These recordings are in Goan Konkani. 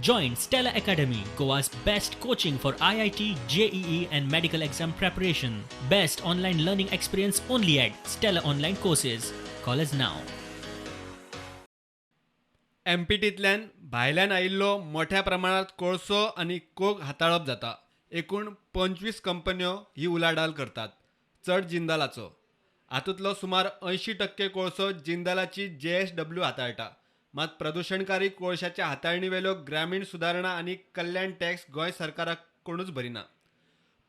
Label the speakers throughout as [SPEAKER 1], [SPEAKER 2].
[SPEAKER 1] Join Stella Academy, Goa's best coaching for IIT, JEE, and medical exam preparation. Best online learning experience only at Stella Online Courses. Call us now.
[SPEAKER 2] एमपीटींतल्यान भायल्यान आयिल्लो मोठ्या प्रमाणात कोळसो आनी कोक हाताळप जाता. एकूण 25 कंपन्यो ही उलाढाल करतात, चड जिंदालाचो. हातूंतलो सुमार 80% कोळसो जिंदालाची जेएसडब्ल्यू हाताळटा. मात प्रदुशणकारी कोळशाच्या हाताळणीवेलो ग्रामीण सुदारणा आनी कल्याण टॅक्स गोंय सरकाराक कोणूच भरिना.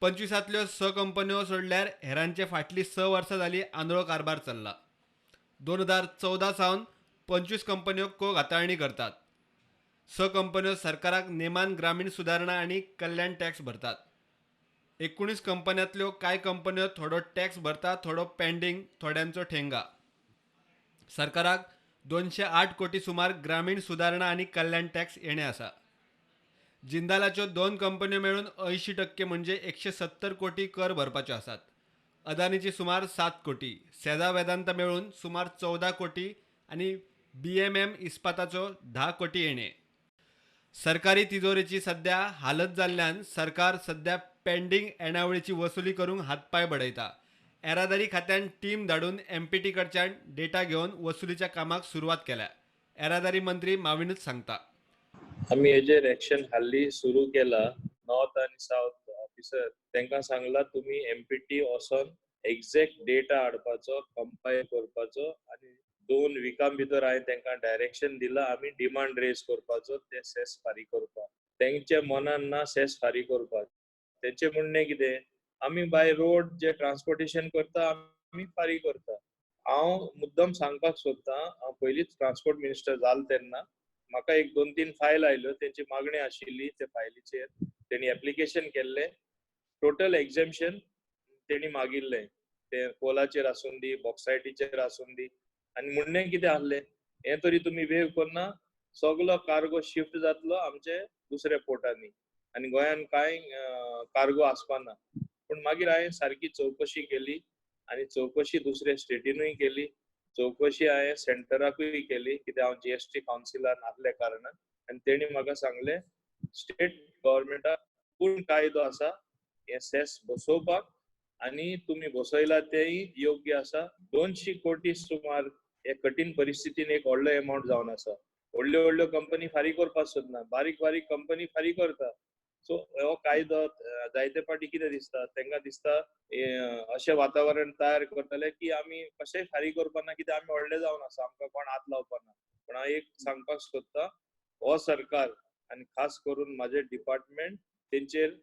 [SPEAKER 2] 25तांतल्यो 6 कंपन्यो सोडल्यार हेरांचे फाटलीं 6 वर्सां जालीं आंधळो कारभार चल्ला. 2014 सावन 25 कंपन्यो कोक हाताळणी करतात. 6 कंपन्यो सरकाराक नेमान ग्रामीण सुदारणा आनी कल्याण टॅक्स भरतात. 19 कंपन्यांतल्यो कांय कंपन्यो थोडो टॅक्स भरता, थोडो पेंडींग, थोड्यांचो ठेंगा. सरकाराक 208 कोटी सुमार ग्रामीण सुदारणा आनी कल्याण टॅक्स येणे आसा. जिंदालाच्यो 2 कंपन्यो मेळून 80% म्हणजे 170 कोटी कर भरपाच्यो आसात. अदानीची सुमार 7 कोटी, सेजा वेदांत मेळून सुमार 14 कोटी आनी बीएमएम इस्पाताचो 10 कोटी येणे. सरकारी तिजोरेची सध्या हालत जाल्ल्यान सरकार सध्या पेंडींग येणावळीची वसुली करूंक हातपांय बडयता. येरादारी खात्यान टीम धाडून एमपीटी कडच्यान डेटा घेवन वसुलीच्या कामाक सुरवात केल्या. येरादारी मंत्री माविनूच सांगता,
[SPEAKER 3] आमी हेजेर एक्शन हाल्ली सुरू केला. नॉर्थ आनी सावथ ऑफिसर तांकां सांगला तुमी एमपीटी वचोन एक्झॅक्ट डेटा हाडपाचो, कंपायल करपाचो आनी 2 विकां भितर हांवें तांकां डायरेक्शन दिलां आमी डिमांड रेज करपाचो, ते सेस फारीक करपाक. तेंच्या मनान ना सेस फारीक करपाक. तेंचें म्हणणें कितें, आमी बाय रोड जे ट्रान्सपोर्टेशन करता आमी फारीक करता. हांव मुद्दम सांगपाक सोदतां, हांव पयलींच ट्रान्सपोर्ट मिनिस्टर जाल तेन्ना म्हाका एक 2-3 फायल आयल्यो, तेंची मागणी आशिल्ली. ते फायलीचेर तेणी एप्लिकेशन केल्लें, टोटल एक्झेम्पशन तेणी मागिल्लें, तें कोलाचेर आसूं दी, बॉक्सायटीचेर आसूं दी. आनी म्हणणें कितें आसलें, हें तरी तुमी वेव करना, सगलो कार्गो शिफ्ट जातलो आमचे दुसऱ्या पोर्टांनी आनी गोंयान कांय कार्गो आसपाना. पूण मागीर हांवें सारकी चवकशी केली आनी चवकशी दुसऱ्या स्टेटीनूय केली, चवकशी हांवें सेंटराकूय केली, कित्याक हांव जीएसटी कावन्सिलान आसल्या कारणान. आनी तेणी म्हाका सांगलें स्टेट गव्हर्मेंटाक पूर्ण कायदो आसा हें सेस बसोवपाक आनी तुमी बसयला तेंय योग्य आसा. 200 कोटी सुमार हे कठीण परिस्थितीन एक व्हडलो एमावंट जावन आसा. व्हडल्यो व्हडल्यो कंपनी फारीक करपाक सोदना, बारीक बारीक कंपनी फारीक करता. सो हो कायदो जायते फावटी कितें दिसता तांकां, दिसता अशें वातावरण तयार करतले की आमी कशेंय फारीक करपाना, कित्याक आमी व्हडले जावन आसा, आमकां कोण हात लावपाना. पूण हांव एक सांगपाक सोदता, हो सरकार आनी खास करून म्हाजें डिपार्टमेंट तेंचेर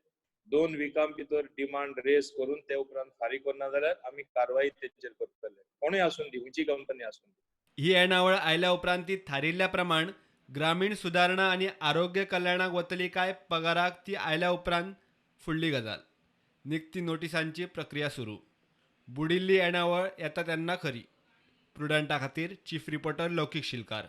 [SPEAKER 3] 2 विकां भितर डिमांड रेज करून ते उपरांत फारीक करना जाल्यार आमी कारवाई तेंचेर करतले, कोणूय आसूं दी, खंयची कंपनी आसूं दी.
[SPEAKER 2] ही येणावळ आयल्या उपरांत ती थारिल्ल्या प्रमाण ग्रामीण सुदारणा आनी आरोग्य कल्याणाक वतली काय पगाराक ती आयल्या उपरांत फुडली गजाल. निकती नोटिसांची प्रक्रिया सुरू. बुडिल्ली येणावळ येता तेन्ना खरी. प्रुडंटा खातीर चीफ रिपोर्टर लौकीक शिलकार.